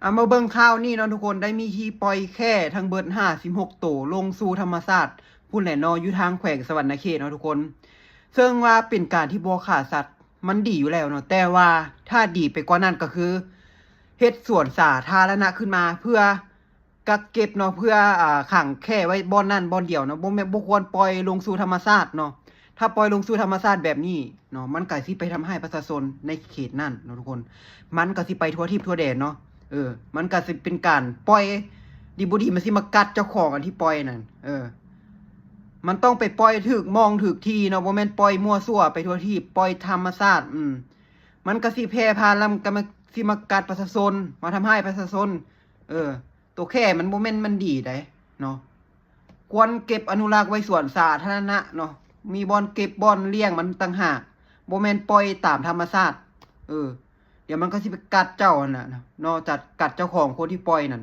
ເອົາມາເບິ່ງຂ່າວນີ້ເນາະທຸກຄົນ ໄດ້ມີທີ່ປ່ອຍແຂ້ທັງເບິດຫ້າສິບຫົກໂຕລົງສູ່ທຳມະຊາດພຸ້ນແຫຼະເນາະ ຢູ່ທາງແຂວງສະຫວັນນະເຂດເນາະທຸກຄົນ. ເຊິ່ງວ່າເປັນການທີ່ບໍ່ຂ້າສັດ ມັນດີຢູ່ແລ້ວເນາະ ແຕ່ວ່າຖ້າດີໄປກວ່ານັ້ນກໍຄື ເຮັດສວນສາທາລະນະຂຶ້ນມາເພື່ອກັກເກັບເນາະ ເພື່ອ ອາ ຂັງແຂ້ໄວ້ບ່ອນນັ້ນບ່ອນດຽວເນາະ ບໍ່ແມ່ນ ບໍ່ຄວນປ່ອຍລົງສູ່ທຳມະຊາດເນາະ. ຖ້າປ່ອຍລົງສູ່ທຳມະຊາດແບບນີ້ເນາະ ມັນກໍຊິໄປທຳຮ້າຍປະຊາຊົນໃນເຂດນັ້ນເນາະທຸກຄົນ ມັນກໍຊິໄປທົ່ວທິບທົ່ວແດນເນາະ. ເອີ ມັນກໍຊິເປັນການປ່ອຍດີບໍ່ດີ ມັນຊິມາກັດເຈົ້າຂອງອັນທີ່ປ່ອຍນັ້ນ. ເອີ ມັນຕ້ອງໄປປ່ອຍຖືກໝ່ອງຖືກທີ່ເນາະ ບໍ່ແມ່ນປ່ອຍມົ້ວຊົ່ວໄປທົ່ວທີບ ປ່ອຍທຳມະຊາດ ອືມ ມັນກໍຊິແຜ່ພານ ແລ້ວມັນກໍມາ ຊິມາກັດປະຊາຊົນ ມາທຳຮ້າຍປະຊາຊົນ. ເອີ ໂຕແຂ້ມັນບໍ່ແມ່ນມັນດີໃດເນາະ ຄວນເກັບອະນຸລັກໄວ້ສວນສາທາລະນະເນາະ ມີບ່ອນເກັບບ່ອນລ້ຽງມັນຕ່າງຫາກ ບໍ່ແມ່ນປ່ອຍຕາມທຳມະຊາດ. ເອີ ດຽວມັນກໍຊິໄປກັດເຈົ້າຫັ້ນນະເນາະ ຈັດ ກັດເຈົ້າຂອງຄົນທີ່ປ່ອຍນັ້ນ.